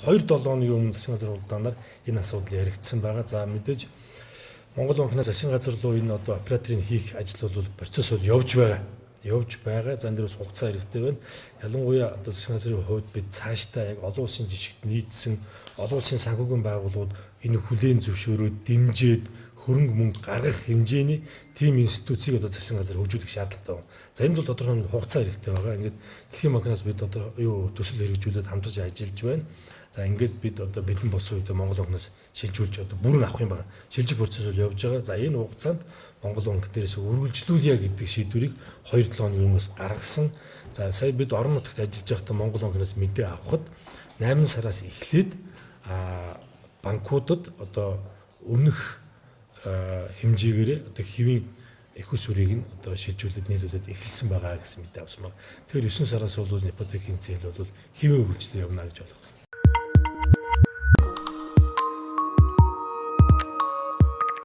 2-7 хоногийн өмнө засгийн газрын хуралдаанаар энэ асуудал яригдсан байгаа. За, мэдээж Монгол банкнаас засгийн газар руу энэ одоо операторын хийх ажил бол процесс бол явж байгаа. Явж байгаа. За, энэ дээр бас хугацаа хэрэгтэй байна. Ялангуяа одоо засгийн газрын хувьд бид цаашдаа яг олон улсын жишгт нийцсэн олон улсын санхүүгийн байгууллагууд энэ хүлээн зөвшөөрөөд, дэмжиж, хөрөнгө мөнгө гаргах хэмжээний тийм институцийг одоо засгийн газар хөгжүүлэх шаардлагатай байна. За, энд бол тодорхой хугацаа хэрэгтэй байгаа. Ингээд Дэлхийн банкнаас бид одоо юу төсөл хэрэгжүүлээд хамтарч ажиллаж байна. За, ингээд бид одоо бэлэн болсон үедээ Монгол банкнаас шилжүүлж одоо бүрэн авах юм байна. Шилжих процесс бол явж байгаа. За, энэ хугацаанд Монгол банк дээрээс үргэлжлүүлье гэдэг шийдвэрийг 2-7 хоногийн өмнөөс гаргасан. За, сая бид орон нутагт ажиллаж байхдаа Монгол банкнаас мэдээ авахад 8 сараас эхлээд банкудад одоо өмнөх хэмжээгээрээ одоо хэвийн эх үүсвэрийг нь одоо шилжүүлээд, нийлүүлээд эхэлсэн байгаа гэсэн мэдээ авсан байна. Тэгэхээр 9 сараас бол ипотекийн зээл бол хэвийн үргэлжлэл явна гэж ойлгох.